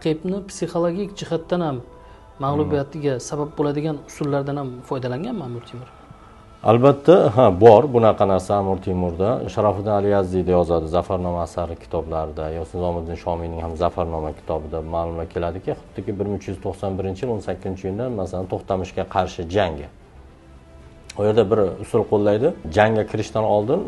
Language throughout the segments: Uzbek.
Raqibni psixologik jihatdan ham mag'lubiyatiga sabab bo'ladigan usullardan ham foydalanganmi Amir Temur? Albatta, ha, bor bunaqa narsa Amir Temurda. Sharofiddin Ali Yazdiyda yozadi Zafarnoma asari kitoblarida, yoki Nizomiddin Shomiyning ham Zafarnoma kitobida ma'lumot keladiki, xuddiki 1391-yil 18-iyunda masalan To'xtamishga qarshi jangi. U yerda bir usul qo'llaydi. Jangga kirishdan oldin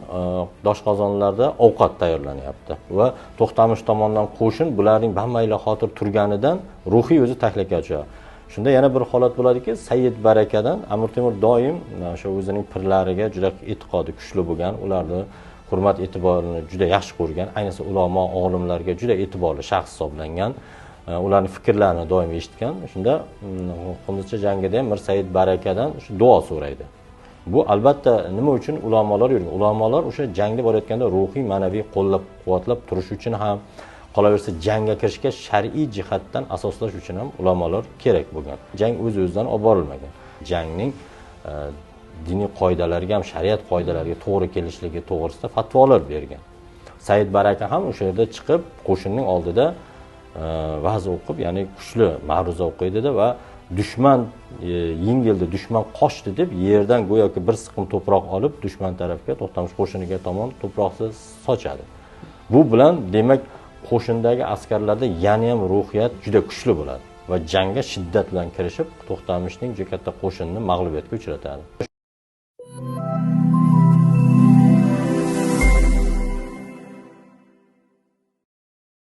doshqozonlarda ovqat tayyorlanyapti va To'xtamish tomondan qo'shin bularning bammayla xotir turganidan ruhiy o'zi tahlikaga tushadi. Shunda yana bir holat bo'ladiki, Sayyid Barakadan Amir Temur doim o'sha o'zining pirlariga juda e'tiqodi kuchli bo'lgan, ularni hurmat e'tiborini juda yaxshi ko'rgan, ayniqsa ulamo olimlarga juda e'tiborli shaxs hisoblangan. Ularning fikrlarini doim eshitgan. Shunda Qunduzcha jangida ham Mir Sayyid Barakadan shu duo so'raydi. Bu albatta nima uchun ulamolar yurgan? Ulamolar o'sha jangda borayotganda ruhiy, ma'naviy qo'llab-quvvatlab turish uchun ham, qolaversa jangga kirishga shar'iy jihatdan asoslash uchun ham ulamolar kerak bo'lgan. Jang o'z-o'zidan olib borilmagan. Jangning diniy qoidalarga ham, shariat qoidalariga to'g'ri kelishligi to'g'risida fatvolar bergan. Said Baraka ham o'sha yerda chiqib qo'shinning oldida va'z o'qib, ya'ni kuchli ma'ruza o'qiydida va dushman yengildi, dushman qochdi deb yerdan go'yoki bir siqim to'proq olib dushman tarafga, To'xtamish qo'shiniga tomon to'proqni sochadi. Bu bilan demak qo'shindagi askarlarda yana ham ruhiyat juda kuchli bo'ladi va jangga shiddat bilan kirishib To'xtamishning juda katta qo'shinini mag'lubiyatga uchratadi.